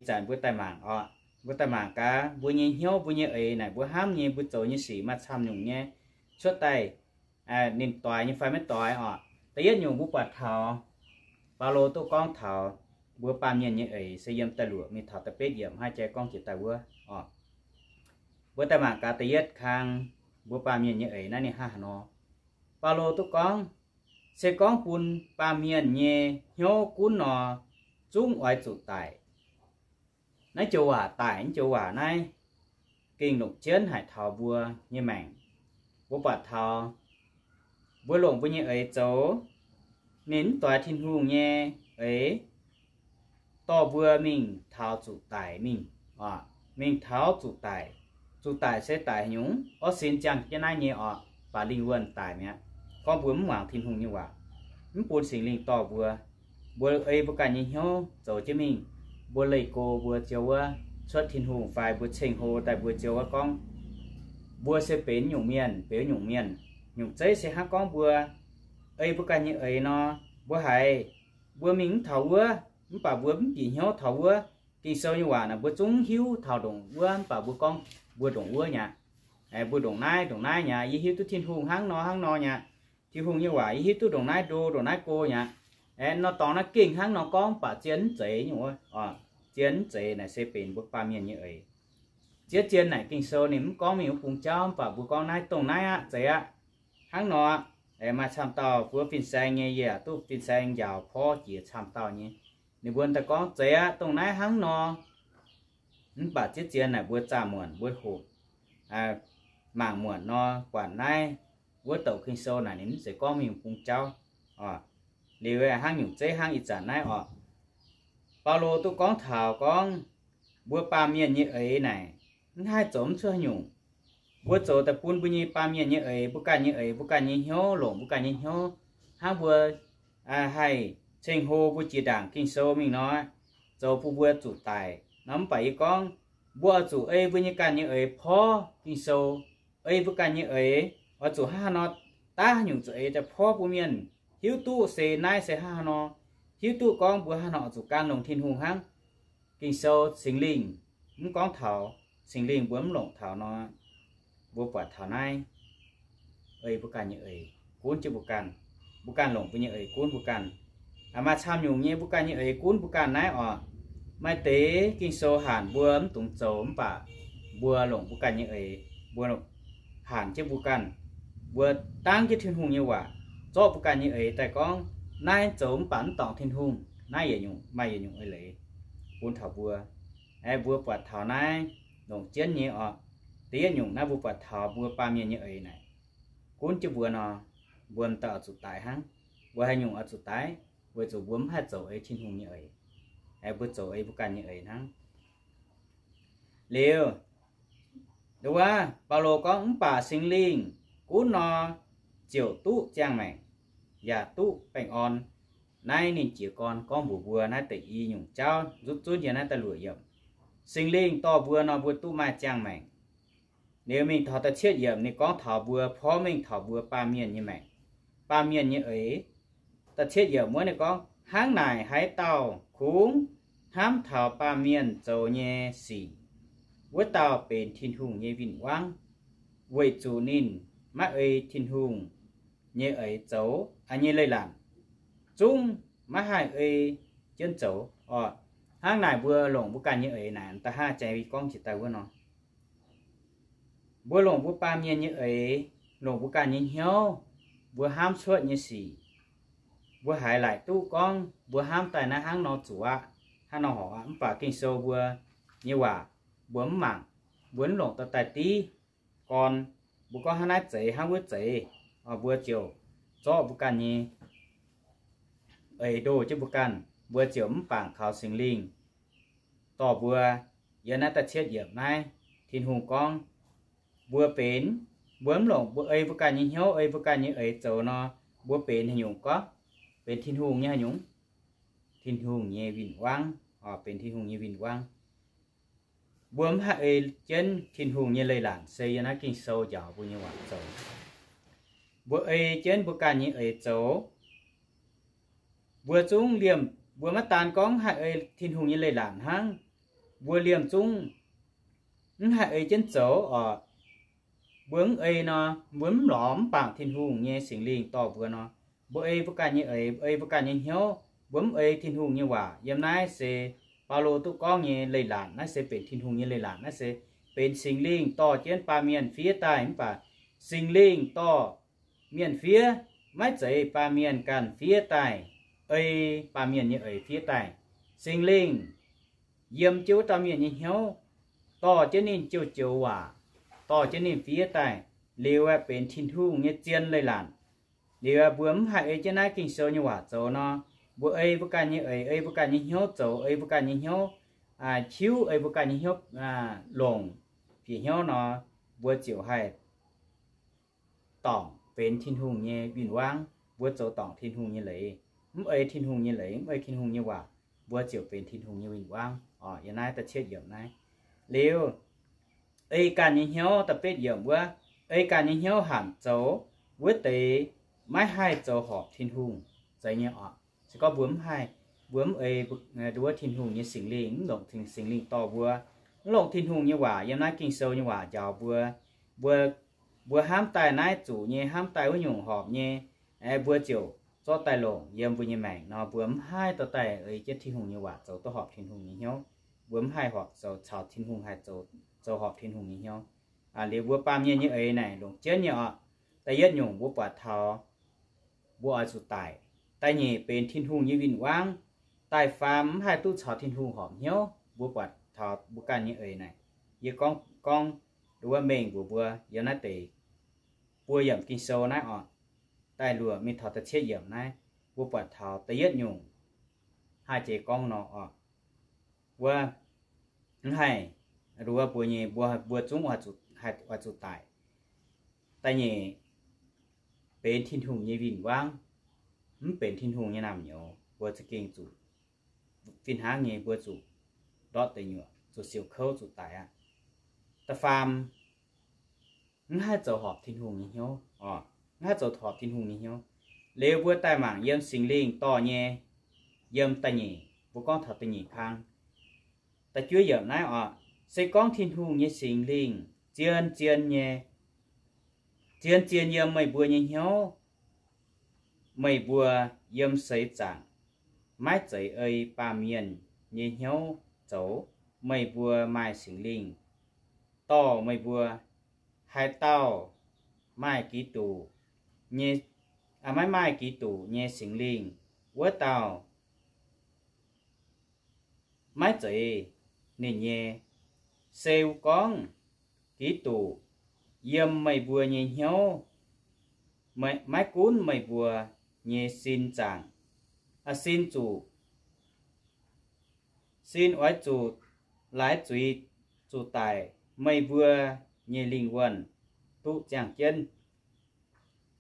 Ih zanc mbuo daaih mangc oc, mbuo daaih mangc gaax mbuo nyei hnyouv, mbuo nyei eix naaic, mbuo hnamv nyei, mbuo zoux nyei sic maaih camv nyungc nyei, cuotv daaih ninh doix nyei fai maiv doix oc. Da'yietv nyungc mbuo buatc taux Baulo duqv gorngv taux mbuo baamh mienh nyei eix se yiem da'luoqc mingh taux da'betv yiemc hnangv jai gorngv jiex daaih wuov oc. Mbuo daaih mangc gaax da'yietv kang mbuo baamh mienh nyei eix naaiv ninh hnangv haaix nor. Baulo duqv gorngv, se gorngv bun baamh mienh nyei hnyouv gunv nor, zungv oix zuqc daic. Naaiv joux waac daic, naaiv joux waac naaiv gengh longc jienv haic taux mbuo nyei maengc. Mbuo buatc taux mbuo longc mbuo nyei eix zoux, ninh mv doix Tin-Hungh nyei eix, dorh mbuo mingh taux zuqc daic mingh, mingh taux zuqc daic. Zuqc daic se daic haaix nyungc? Orv sin ziangh jienv naaiv nyei oc, baac lingh wuonh daic mi'aqv. Gorngv mbuo mv muangx Tin-Hungh nyei waac, mv bun Singx Lingh dorh mbuo, mbuo ei mbuo ganh nyei hnyouv zoux jienv mingh, mbuo leih go mbuo ziouc wuov cuotv Tin-Hungh fai mbuo ceng-hlo daaih mbuo ziouc wuov gorngv, mbuo se benx nyungc mienh, benx nyungc mienh. Nyungc zeiv se hnangv gorngv mbuo ei mbuo ganh nyei eix nor, mbuo haiz mbuo mingh mv taux wuov, mv baac mbuo mv bieqc hnyouv taux wuov. Ging-Sou nyei waac naaic mbuo zungv hiuv taux ndongc wuov, mv baac mbuo gorngv mbuo ndongc wuov mi'aqv. Mbuo ndongc naaiv ndongc naaiv mi'aqv. Yie hiuv duqv Tin-Hungh hnangv nor hnangv nor mi'aqv. Tin-Hungh nyei waac yie hiuv duqv ndongc naaiv ndo ndongc naaiv go mi'aqv. Nor dorngx naaiv gengh hnangv nor gorngv, mv baac zien mv zeiz nyungc wuov, zien mv zeiz naaic se benx mbuo baamh mienh nyei eix. Ziex zien naaic Ging-Sou ninh mv gorngv mingh wuov bung jauv, mv baac mbuo gorngv naaiv dongh naaiv aqv, zeiz aqv. Hnangv nor, maaih camv dauh mbuo fin-saeng nyei, yie yaac duqv fin-saeng njaaux porv jiex camv dauh nyei. Ninh mbuo daaih gorngv zeiz aqv, dongh naaiv hnangv nor. Mv baac ziex zien naaic mbuo zaah muonc mbuo hoqc, mangc muonc nor, buatc naaiv wuov douc Ging-Sou naaic ninh mv zeiz gorngv mingh bung jauv. Liuz hnangv nyungc zeiv hnangv ih zanc naaiv oc, Baulo duqv gorngv taux gorngv mbuo baamh mienh nyei eix naaic, mv haih zoux mv cuotv haaix nyungc. Mbuo zoux daaih bun mbuo nyei baamh mienh nyei eix, mbuo ganh nyei eix, mbuo ganh nyei hnyouv, longc mbuo ganh nyei hnyouv, hnangv mbuo haih ceng-hlo mbuo jiex ndaangc Ging-Sou mingh nor, zoux bun mbuo zuqc daic nor. Mv baac yie gorngv, mbuo oix zuqc ei mbuo nyei ganh nyei eix porv Ging-Sou, ei mbuo ganh nyei eix, oix zuqc hnangv haaix nor daav haaix nyungc zuqc eix daaih porv bun mienh hiuv duqv se naaiv se hnangv haaix nor, hiuv duqv gorngv mbuo hnangv haaix nor oix zuqc gan longx Tin-Hungh hnangv. Ging-Sou Singx Lingh mv gorngv taux, Singx Lingh mbuo mv longc taux nor, mbuo buatc taux naaiv ei mbuo ganh nyei eix gunv jienv mbuo ganh, mbuo ganh longc mbuo nyei eix gunv mbuo ganh. Maaih camv nyungc nyei mbuo ganh nyei eix gunv mbuo ganh naaiv oc. Maaih deix Ging-Sou hanc mbuo mv dungx zoux, mv baac mbuo longc mbuo ganh nyei eix, mbuo hanc jienv mbuo ganh, mbuo dangv jienv Tin-Hungh nyei waac, zorqv mbuo ganh nyei eix daaih gorngv naaiv zoux mv baac mv dorngc Tin-Hungh. Naaiv yietc nyungc maaih yietc nyungc eix leiz bun taux mbuo. Aeqv, mbuo buatc taux naaiv longc jienv nyei oc. Da'yietv nyungc naaiv mbuo buatc taux mbuo baamh mienh nyei eix naaic, gunv jienv mbuo nor, mbuo m'daaih oix zuqc daic hnangv. Weic haaix nyungc oix zuqc daic? Weic zuqc mbuo mv haih zoux ei Tin-Hungh nyei eix. Aeqv, mbuo zoux ei mbuo ganh nyei eix hnangv. Liuz, wuov Baulo gorngv, mv baac Singx Lingh gunv nor, ziouc duqv ziangh maengc, yaac duqv baengh orn. Naaiv ninh jiez gorn gorngv mbuox mbuo naaiv deix i nyungc jauv nzutv zunv yiem naaiv da'luoqc yiemc. Singx Lingh dorh mbuo nor, mbuo duqv maaih ziangh maengc. Liuz mingh taux da'cietv yiemc ninh gorngv taux mbuo porv mengh taux mbuo baamh mienh nyei maengc, baamh mienh nyei eix. Da'cietv yiemc wuov ninh gorngv, hnangv naaic haaix dauh kungx hnamv taux baamh mienh zoux nyei sic, wuov dauh benx Tin-Hungh nyei win-wangv, weic zuqc ninh maiv ei Tin-Hungh nyei eix zoux, nyei leiz-latc, zungv maiv haih ei jienv zoux oc. Hnangv naaic mbuo longc mbuo ganh nyei eix naaic, da'haav jai gorngv jiex daaih wuov nor, mbuo longc mbuo baamh mienh nyei eix, longc mbuo ganh nyei hnyouv, mbuo hnamv cuotv nyei sic, mbuo haiz laaic duqv gorngv mbuo hnamv daaih naaiv hnangv nor zuqc aqv, hnangv nor horpc aqv. Mv baac Ging-Sou mbuo nyei waac mbuo mv mangc, mbuo mv longc daaih daaih div gorn, mbuo gorngv hnangv naaiv zeiz hnangv wuov zeiz, mbuo ziouc zorqv mbuo ganh nyei eix ndoh jienv mbuo ganh, mbuo ziouc mv bangc kaux Singx Lingh dorh mbuo. Yiem naaiv da'cietv yiemc naaiv, Tin-Hungh gorngv, mbuo benx, mbuo mv longc mbuo ei mbuo ganh nyei hnyouv, ei mbuo ganh nyei eix zoux nor, mbuo benx haaix nyungc gorngv? Benx Tin-Hungh nyei haaix nyungc? Tin-Hungh nyei win-wangv, benx Tin-Hungh nyei win-wangv. Mbuo mv haih ei jienv Tin-Hungh nyei leiz-latc, se yiem naaiv Ging-Sou njaaux mbuo nyei waac zoux. Mbuo ei jienv mbuo ganh nyei eix zoux. Mbuo zungv liemh, mbuo maiv daan gorngv haih ei Tin-Hungh nyei leiz-latc hnangv, mbuo liemh zungv mv haih ei jienv zoux oc. Mbuo mv ei nor, mbuo mv lorz mv bangc Tin-Hungh nyei Singx Lingh dorh mbuo nor, mbuo ei mbuo ganh nyei eix, ei mbuo ganh nyei hnyouv, mbuo mv ei Tin-Hungh nyei waac. Yiem naaiv se Baulo duqv gorngv nyei leiz-latc, naaiv se benx Tin-Hungh nyei leiz-latc, naaiv se benx Singx Lingh dorh jienv baamh mienh fiev daaih. Mv baac Singx Lingh dorh mienh fiev, maiv zeiz baamh mienh ganh fiev daaih, ei baamh mienh nyei eix fiev daaih. Singx Lingh yiem jienv wuov dauh mienh nyei hnyouv, dorh jienv ninh joux-joux waac, dorh jienv ninh fiev daaih, liuz aeqv, benx Tin-Hungh nyei zien leiz-latc. Liuz aeqv, mbuo mv haih ei jienv naaiv Ging-Sou nyei waac zoux nor, mbuo ei mbuo ganh nyei eix, ei mbuo ganh nyei hnyouv zoux, ei mbuo ganh nyei hnyouv, aa, tiuv, ei mbuo ganh nyei hnyouv, aa, longc bieqc hnyouv nor, mbuo ziouc haih dorngc benx Tin-Hungh nyei win-wangv. Mbuo zoux dorngc Tin-Hungh nyei leiz, mv ei Tin-Hungh nyei leiz, mv ei Tin-Hungh nyei waac, mbuo ziouc benx Tin-Hungh nyei win-wangv oc. Yiem naaiv da'cietv yiemc naaiv. Liuz, ei ganh nyei hnyouv, da'betv yiemc wuov, ei ganh nyei hnyouv hanc zoux wuov deix maiv haih zoux horpc Tin-Hungh, zeiz nyei oc. Se gorngv mbuo mv haih, mbuo mv ei, mbuo, nduov Tin-Hungh nyei Singx Lingh, mv longc Singx Lingh dorh mbuo, mv longc Tin-Hungh nyei waac, yiem naaiv Ging-Sou nyei waac njaaux mbuo, mbuo, mbuo hnamv daaih naaiv zuqc nyei, hnamv daaih wuov nyungc horpc nyei, aeqv, mbuo ziouc zorqv daaih longc yiem mbuo nyei maengc nor, mbuo mv haih dorh daaih ei jienv Tin-Hungh nyei waac zoux duqv horpc Tin-Hungh nyei hnyouv. Mbuo mv haih horpc zoux caux Tin-Hungh haih zoux, zoux horpc Tin-Hungh nyei hnyouv. Aa, liuz mbuo baamh mienh nyei eix naaic longc jienv nyei oc. Da'yietv nyungc mbuo buatc taux mbuo oix zuqc daic. Da'nyeic benx Tin-Hungh nyei win-wangv. Da'faam mv haih duqv caux Tin-Hungh horpc hnyouv. Mbuo buatc taux mbuo ganh nyei eix naaic, yie gorngv, gorngv nduov mengh mbuox mbuo yiem naaiv deix buo yiemc Ging-Sou naaiv oc. Da'luoqc mingh taux da'cietv yiemc naaiv, mbuo buatc taux da'yietv nyungc haih jiex gorngv nor oc. Wuov, mv haih, nduov mbuo nyei, mbuo, mbuo zungv oix zuqc, haih oix zuqc daic. Da'nyeic benx Tin-Hungh nyei win-wangv, mv benx Tin-Hungh nyei naamh nyouz, mbuo za'gengh zuqc fih hnangv nyei mbuo zuqc ndortv deic nyuoqc, zuqc siouc kouv, zuqc daic aqv. Da'faam mv haih zoux horpc Tin-Hungh nyei hnyouv oc. Mv haih zoux horpc Tin-Hungh nyei hnyouv. Liuz mbuo daaih mangc yiem Singx Lingh dorh nyei, yiem da'nyeic, mbuo gorngv taux da'nyeic kang, da'juov yiemc naaiv oc. Se gorngv Tin-Hungh nyei Singx Lingh zien-zien nyei, zien-zien yiem meih mbuo nyei hnyouv, meih mbuo yiem seix zaangc maiv zeiz ei baamh mienh nyei hnyouv zoux, meih mbuo maaih Singx Lingh dorh meih mbuo. Haaix dauh maaih Giduc nyei, maiv maaih Giduc nyei Singx Lingh, wuov dauh maiv zeiz ninh nyei. Se gorngv Giduc yiem meih mbuo nyei hnyouv, maiv gunv meih mbuo nyei sin zaangc, sin zuqc, sin oix zuqc laaix zuiz zuqc daic, meih mbuo nyei lingh wuonh duqv ziangh jienv,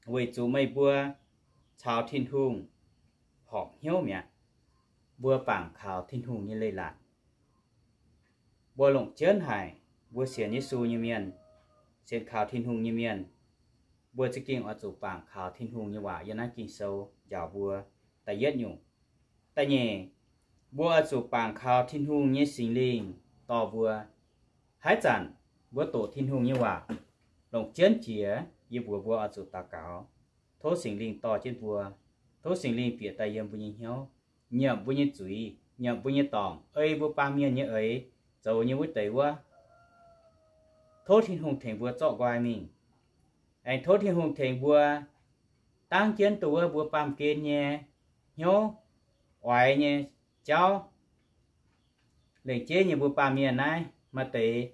weic zuqc meih mbuo caux Tin-Hungh horpc hnyouv mi'aqv. Mbuo bangc kaux Tin-Hungh nyei leiz-latc. Mbuo longc jienv haic, mbuo sienx Yesu nyei mienh, sienx kaux Tin-Hungh nyei mienh, mbuo za'gengh oix zuqc bangc kaux Tin-Hungh nyei waac yiem naaiv Ging-Sou njaaux mbuo. Da'yietv nyungc. Da'nyeic, mbuo oix zuqc bangc kaux Tin-Hungh nyei Singx Lingh dorh mbuo. Haaix zanc mbuo doqc Tin-Hungh nyei waac longc jienv jiex, yie mbuox mbuo oix zuqc daux gaux, tov Singx Lingh dorh jienv mbuo, tov Singx Lingh bieqc daaih yiem mbuo nyei hnyouv, nyiemc mbuo nyei zuiz, nyiemc mbuo nyei dorngc, ei mbuo baamh mienh nyei eix, zoux nyei wuov deix wuov. Tov Tin-Hungh tengx mbuo zorqv nqoi mingh. Aengx tov Tin-Hungh tengx mbuo dangv jienv duqv wuov mbuo baamh gen nyei hnyouv, oix nyei jauv. Lengc jeiv nyei mbuo baamh mienh naaiv maaih deix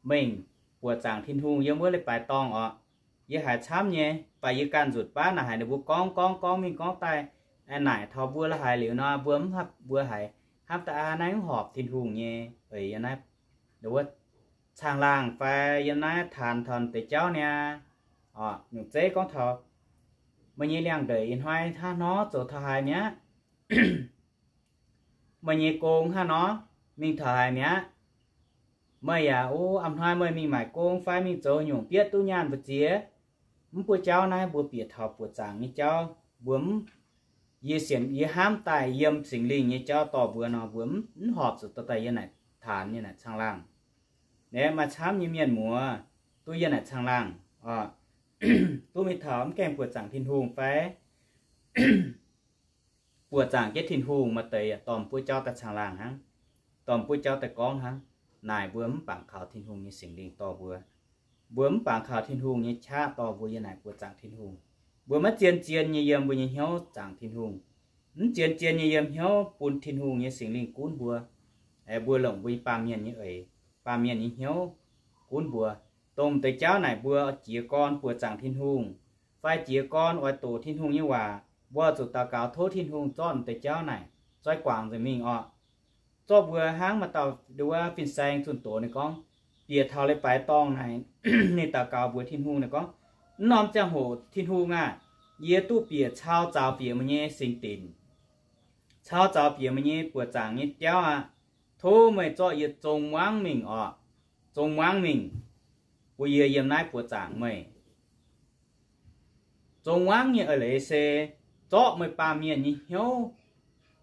mengh buoqc zaangc Tin-Hungh yiem wuov leiz-baaix dorngh orqc. Yie haiz camv nyei, baac yie ganh nzutc baav naaic haiz ninh mbuo gorngv gorngv gorngv mingh gorngv daaih, naaic taux mbuo la'haiz liuz nor, mbuo mv, mbuo haiz hnamv daaih aa, naaiv mv horpc Tin-Hungh nyei eix yiem naaiv, wuov caangh laangh fai yiem naaiv taanx taux deix jauv niaa. Orqc, nyungc zeiv gorngv taux meih nyei liangx-ndeic ih hnoi hnangv nor zoux taux haaix mi'aqv. Meih nyei gong hnangv nor mingh taux haaix mi'aqv. Meih yaac, o, a'hnoi meih mingh maaic gong fai mingh zoux nyungc bietv duqv nyaanh mbu'ziex. Mv buo jauv naaiv mbuo bieqc taux buoqc zaangc nyei jauv, mbuo mv, yie sienx, yie hnamv daaih yiem Singx Lingh nyei jauv dorh mbuo nor, mbuo mv, mv horpc zuqc dorh daaih yiem naaic taanx nyei naaic caangh laangh. Naaiv maaih camv nyei mienh muoz duqv yie naaic caangh laangh oc, duqv mingh taux mv gaengh buoqc zaangc Tin-Hungh fai buoqc zaangc jienv Tin-Hungh, maaih deix yaac dorh mbuo jauv daaih caangh laangh hnangv, dorh mbuo jauv daaih gorngv hnangv. Naaic mbuo mv bangc kaux Tin-Hungh nyei Singx Lingh dorh mbuo. Mbuo mv bangc kaux Tin-Hungh nyei qaqv dorh mbuo yiem naaic buoqc zaangc Tin-Hungh. Mbuo maiv zien-zien nyei yiem mbuo nyei hnyouv zaangc Tin-Hungh, mv zien-zien nyei yiem hnyouv bun Tin-Hungh nyei Singx Lingh gunv mbuo. Aengx mbuo longc mbuo nyei baamh mienh nyei eix, baamh mienh nyei hnyouv gunv mbuo. Dongh m'deix jauv naaic mbuo jiex gorn buoqc zaangc Tin-Hungh, fai jiex gorn oix doqc Tin-Hungh nyei waac, mbuo zuqc daux gaux tov Tin-Hungh zorqv m'deix jauv naaic zoi guangc nzengc mingh oc. Zorqv mbuo hnangv maaih dauh nduov wuov fin-saeng zunh doz ninh gorngv, bieqc taux leiz-baaix dorngh naaic, ninh daux gaux mbuox Tin-Hungh ninh gorngv, Mv norm ziangh hoc Tin-Hungh aah, yie duqv bieqc cau zaux bieqc meih nyei singx dinc, cau zaux bieqc meih nyei buoqc zaangc nyei jauv aqv. Tov meih zorqv yie zong muangv mingh oc, zong muangv mingh, bun yie yiem naaiv buoqc zaangc meih. Zong muangv nyei eix leiz se zorqv meih baamh mienh nyei hnyouv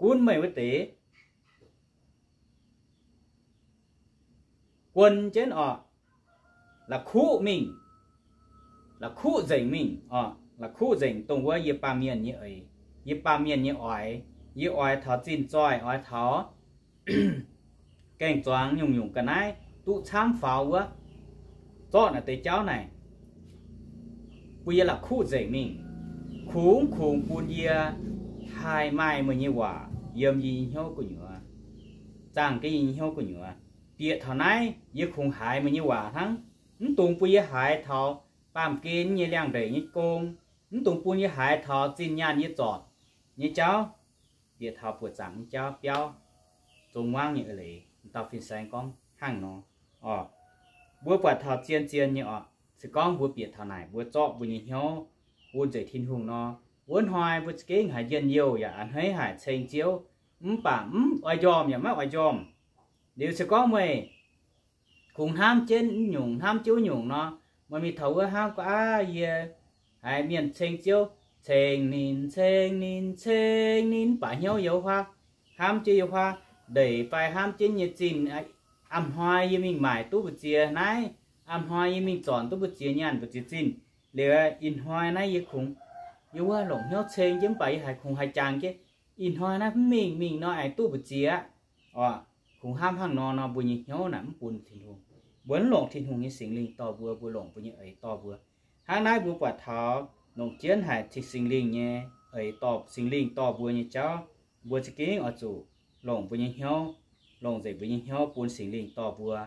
gunv meih wuov deix guon jienv oc, la'kuqv mingh, la'kuqv nzengc mingh oc, la'kuqv nzengc dongh wuov yie baamh mienh nyei eix, yie baamh mienh nyei oix, yie oix taux zinh zoih, oix taux gaeng-zuangx nyungc-nyungc ga'naaiv duqv camv faaux wuov, zorqv naaic deix jauv naaic bun yie la'kuqv nzengc mingh. Kungx, kungx bun yie haih maaih meih nyei waac yiem yie nyei hnyouv gu'nyuoz, zaangh jienv yie nyei hnyouv gu'nyuoz. Bieqc taux naaiv yie kungx haiz meih nyei waac hnangv. Mv dungx bun yie haiz taux baamh gen nyei liangx-ndeic nyei gong. Mv dungx bun yie haiz taux zinh nyaanh yie zorc nyei jauv, bieqc taux buoqc zaangc nyei jauv biauv, zong muangv nyei eix leiz. Dauh fin-saeng gorngv hnangv nor oc. Mbuo buatc taux zien-zien nyei oc. Se gorngv mbuo bieqc taux naaic, mbuo zorqv mbuo nyei hnyouv bun nzengc Tin-Hungh nor, wuov hnoi mbuo za'gengh haiz njien-youh yaac a'hneiv haic ceng Ziouv, mv baac mv oix njormh yaac maiv oix njormh. Liuz se gorngv meih kungx hnamv jienv mv nyungc, hnamv jienv wuov nyungc nor, meih mingh taux wuov hnamv gorngv, Aav, yie haiz mienh ceng Ziouv, ceng ninh, ceng ninh, ceng ninh, mv baac hnyouv yiem wuov huaav, hnamv jienv yiem wuov huaav ndeic fai hnamv jienv nyei zinh, a'hnoi yie mingh maaic duqv mbu'ziex naaiv, a'hnoi yie mingh zornc duqv mbu'ziex nyaanh mbu'ziex zinh. Liuz ih hnoi naaiv yie kungx, yie wuov longc hnyouv ceng jienv, mv baac yie haiz kungx haih jangx jienv, ih hnoi naaiv mv mingh, mingh nor aengx duqv mbu'ziex aqv. Oc, kungx hnamv hnangv nor nor, mbuo nyei hnyouv naaic mv bun Tin-Hungh. Mbuo mv longc Tin-Hungh nyei Singx Lingh dorh mbuo, mbuo longc mbuo nyei eix dorh mbuo. Hnangv naaiv mbuo buatc taux longc jienv haic Singx Lingh nyei eix dorh, Singx Lingh dorh mbuo nyei jauv, mbuo za'gengh oix zuqc longc mbuo nyei hnyouv, longc nzengc mbuo nyei hnyouv bun Singx Lingh dorh mbuo.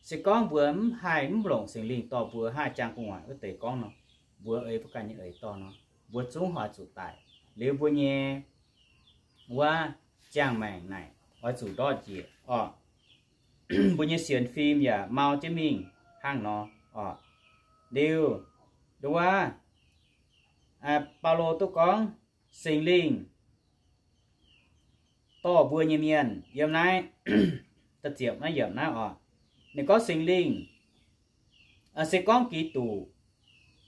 Se gorngv mbuo mv haih mv longc Singx Lingh dorh mbuo, haih jangx gu'nguaaic wuov deix gorngv nor, mbuo ei mbuo ganh nyei eix dorh nor, mbuo zungv oix zuqc daic. Liuz mbuo nyei wuov ziangh maengc naaic oix zuqc ndortv njiec oc. Mbuo nyei sienx fim yaac mau jienv mingh hnangv nor oc. Liuz, nduov wuov, Baulo duqv gorngv Singx Lingh dorh mbuo nyei mienh yiem naaiv, da'ziepc naaiv yiemc naaiv oc. Ninh gorngv Singx Lingh se gorngv Giduc,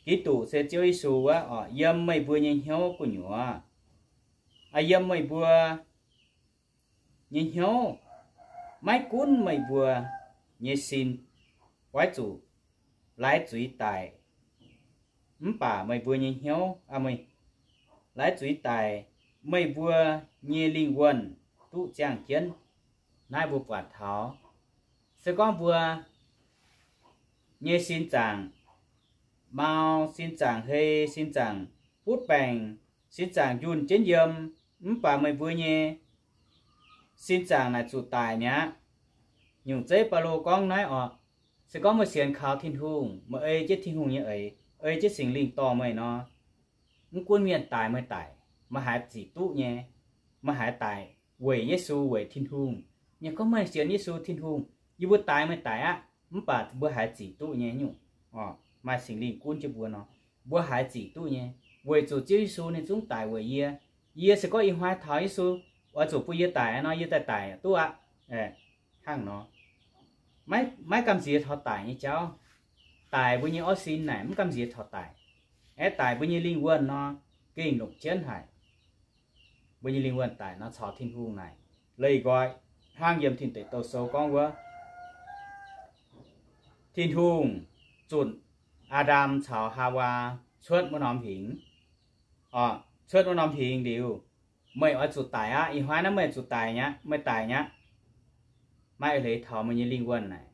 Giduc se Ziouv Yesu wuov oc, yiem meih mbuo nyei hnyouv gu'nyuoz. Yiem meih mbuo nyei hnyouv, maiv gunv meih mbuo nyei sin oix zuqc laaix zuiz daic, mv baac meih mbuo nyei hnyouv, laaix zuiz daic, meih mbuo nyei lingh wuonh duqv ziangh jienv. Naaiv mbuo buatc taux, se gorngv mbuo nyei sin zaangc mau, sin zaangc hei, sin zaangc butv baengc, sin zaangc njunh jienv yiem, mv baac meih mbuo nyei sin zaangc naaic zuqc daic mi'aqv. Nyungc zeiv Baulo gorngv naaiv oc. Se gorngv meih sienx kaux Tin-Hungh, meih ei jienv Tin-Hungh nyei eix, ei jienv Singx Lingh dorh meih nor, mv gunv mienh daic meih daic, meih haiz zic duqv nyei. Meih haiz daic weic Yesu, weic Tin-Hungh. Yie gorngv meih sienx Yesu Tin-Hungh, yie mbuo daic meih daic aqv, mv baac mbuo haiz zic duqv nyei nyungc. Maaih Singx Lingh gunv jienv mbuo nor, mbuo haiz zic duqv nyei, weic zuqc Ziouv Yesu ninh zungv daic weic yie. Yie se gorngv ih hnoi taux Yesu oix zuqc bun yie daic nor, yie daaih daic duqv aqv. Hnangv nor, maiv gamh nziex taux daic nyei jauv. Daic mbuo nyei orv sin naaic mv gamh nziex taux daic. Aeqv, daic mbuo nyei lingh wuonh nor, gengh longc jienv haic. Mbuo nyei lingh wuonh daic nor caux Tin-Hungh naaic leih nqoi, hnangv yiem Tin Deic Douh Sou gorngv wuov, Tin-Hungh zunc Aa^ndam caux Haawaa cuotv wuov norm hingx, cuotv wuov norm hingx liuz, meih oix zuqc daic aqv. Ih hnoi naaiv meih zuqc daic nyei aqv, meih daic nyei aqv. Maiv eix leiz taux meih nyei lingh wuonh naaic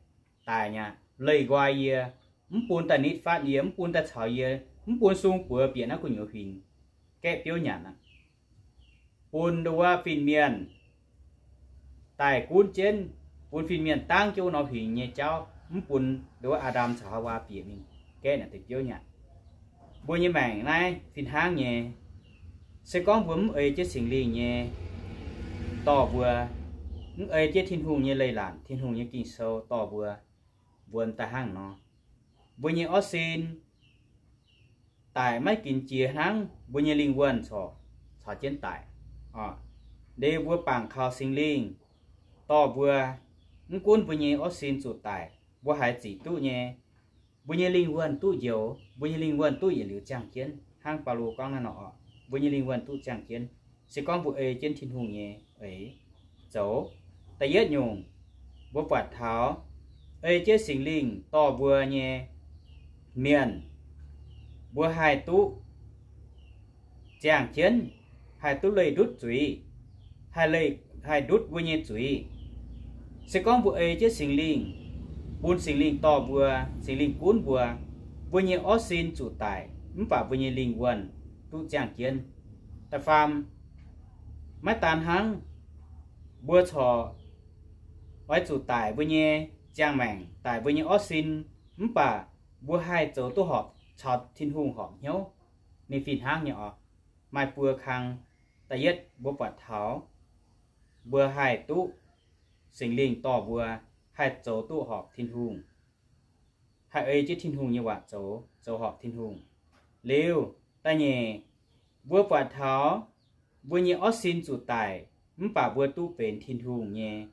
daic nyei aqv. Leih nqoi yie, mv bun daaih nitv fatv yie, mv bun daaih caux yie, mv bun sung buoz bieqc naaiv gu'nyuoz huingx, gaeqv biouv nyanc aqv. Bun nduov fin-mienh daaih gunv jienv, bun fin-mienh dangv jienv wuov norm huingx nyei jauv, mv bun nduov Aa^ndam caux Haawaa bieqc mingh gaeqv naaic deix biouv nyanc. Mbuo nyei maengc naaiv fih hnangv nyei. Se gorngv mbuo mv ei jienv Singx Lingh nyei dorh mbuo, mv ei jienv Tin-Hungh nyei leiz-latc, Tin-Hungh nyei Ging-Sou dorh mbuo, mbuo daaih hnangv nor, mbuo nyei orv sin daic maiv ginx jiex hnangv, mbuo nyei lingh wuonh corc caux jienv daic. Liuz mbuo bangc kaux Singx Lingh dorh mbuo, mv gunv mbuo nyei orv sin zuqc daic, mbuo haiz zic duqv nyei, mbuo nyei lingh wuonh duqv njoux, mbuo nyei lingh wuonh duqv yietc liuz ziangh jienv. Hnangv Baulo gorngv naaiv nor oc, mbuo nyei lingh wuonh duqv ziangh jienv. Se gorngv mbuo ei jienv Tin-Hungh nyei eix zoux. Da'yietv nyungc, mbuo buatc taux ei jienv Singx Lingh dorh mbuo nyei mienh, mbuo haih duqv ziangh jienv, haih duqv leih ndutv zuiz, haih leih, haih ndutv mbuo nyei zuiz. Se gorngv mbuo ei jienv Singx Lingh, bun Singx Lingh dorh mbuo, Singx Lingh gunv mbuo, mbuo nyei orv sin zuqc daic, mv baac mbuo nyei lingh wuonh duqv ziangh jienv. Da'faam, maiv daan hnangv, mbuo corc oix zuqc daic mbuo nyei ziangh maengc, daic mbuo nyei orv sin, mv baac mbuo haih zoux duqv horpc caux Tin-Hungh horpc hnyouv. Ninh fih hnangv nyei oc. Maaih buo kang, da'yietv mbuo buatc taux mbuo haih duqv Singx Lingh dorh mbuo haih zoux duqv horpc Tin-Hungh, haih ei jienv Tin-Hungh nyei waac zoux, zoux horpc Tin-Hungh. Liuz, da'nyeic, mbuo buatc taux mbuo nyei orv sin zuqc daic, mv baac mbuo duqv benx Tin-Hungh nyei,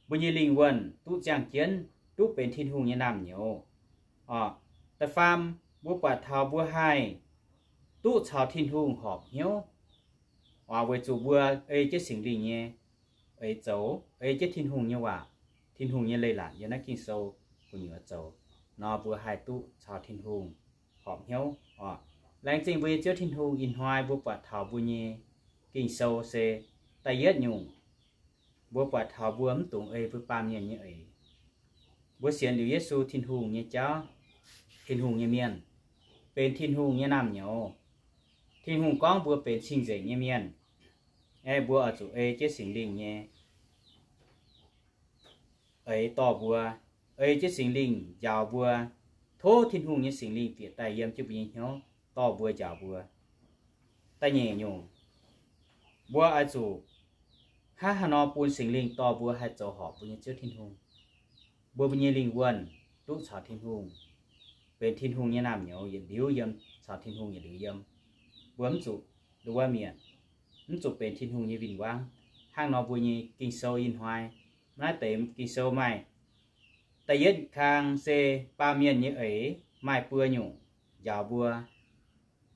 mbuo nyei lingh wuonh duqv ziangh jienv, duqv benx Tin-Hungh nyei naamh nyouz. Oc, da'faam, mbuo buatc taux mbuo haih duqv caux Tin-Hungh horpc hnyouv, oc, weic zuqc mbuo ei jienv Singx Lingh nyei eix zoux, ei jienv Tin-Hungh nyei waac, Tin-Hungh nyei leiz-latc yiem naaiv Ging-Sou gu'nyuoz zoux nor, mbuo haih duqv caux Tin-Hungh horpc hnyouv, oc. Laengz zingh mbuo nyei Ziouv Tin-Hungh, ih hnoi mbuo buatc taux mbuo nyei Ging-Sou se da'yietv nyungc, mbuo buatc taux mbuo mv dungx ei mbuo baamh mienh nyei eix. Mbuo sienx liuz Yesu, Tin-Hungh nyei jauv, Tin-Hungh nyei mienh, benx Tin-Hungh nyei naamh nyouz. Tin-Hungh gorngv mbuo benx cing-nzengc nyei mienh. Aeqv, mbuo oix zuqc ei jienv Singx Lingh nyei eix dorh mbuo, ei jienv Singx Lingh njaaux mbuo. Tov Tin-Hungh nyei Singx Lingh bieqc daaih yiem jienv mbuo nyei hnyouv dorh mbuo, njaaux mbuo. Da'nyeic nyungc, mbuo oix zuqc hnangv haaix nor bun Singx Lingh dorh mbuo haih zoux horpc mbuo nyei Ziouv Tin-Hungh, mbuo, mbuo nyei lingh wuonh duqv caux Tin-Hungh, benx Tin-Hungh nyei naamh nyouz yietc liuz yiem, caux Tin-Hungh yietc liuz yiem. Mbuo mv zuqc nduov mietc, mv zuqc benx Tin-Hungh nyei win-wangv. Hnangv nor mbuo nyei Ging-Sou ih hnoi, naaiv deix Ging-Sou maaih da'yietv kang se baamh mienh nyei eix, maaih buo nyungc njaaux mbuo.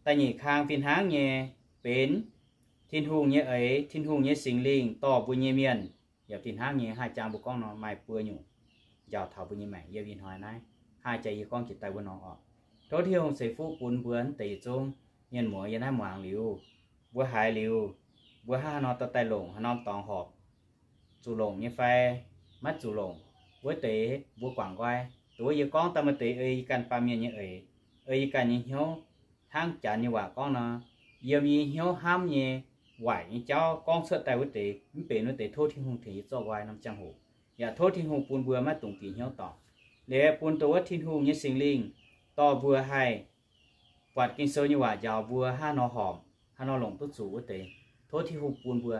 Da'nyeic kang fih hnangv nyei, benx Tin-Hungh nyei eix, Tin-Hungh nyei Singx Lingh dorh mbuo nyei mienh. Yaac fih hnangv nyei, haih jangx mbuo gorngv nor, maaih buo nyungc njaaux taux mbuo nyei maengc yiem ih hnoi naaiv. Haih jaax yie gorngv jiex daaih wuov nor oc. Tov Tin-Hungh ceix fuqv bun mbuo mv deix yietc zungv mienh muoz yiem naaiv muangx liuz, mbuo haiz liuz, mbuo hnangv haaix nor dorh daaih longc, haaix norm dorngx horpc, zuqc longc nyei fai maiv zuqc longc, wuov deix mbuo guangc nqoi. Dongh wuov yie gorngv daaih maaih deix ei yie ganh baamh mienh nyei eix, ei yie ganh nyei hnyouv, hnangv Janx nyei waac gorngv nor, yiem yie hnyouv hnamv nyei waaic nyei jauv gorngv cuotv daaih wuov deix, mv benx wuov deix tov Tin-Hungh tengx yie zorqv nqoi norm ziangh hoc. Yaac tov Tin-Hungh bun mbuo maiv dungx bieqc hnyouv dorngc. Liuz bun dongh wuov Tin-Hungh nyei Singx Lingh dorh mbuo haih buatc Ging-Sou nyei waac njaaux mbuo hnangv haaix nor horpc, hnangv haaix nor longc duqv zuqc wuov deix. Tov Tin-Hungh bun mbuo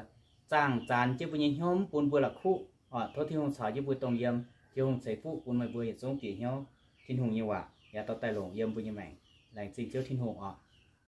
zaangh zanx jienv mbuo nyei hnyouv, mv bun mbuo la'kuqv. Oc, tov Tin-Hungh caux jienv mbuo dongh yiem. Tin-Hungh ceix fuqv bun meih mbuo yietc zungv bieqc hnyouv Tin-Hungh nyei waac yaac dorh daaih longc yiem mbuo nyei maengc. Laengz zingh Ziouv Tin-Hungh oc.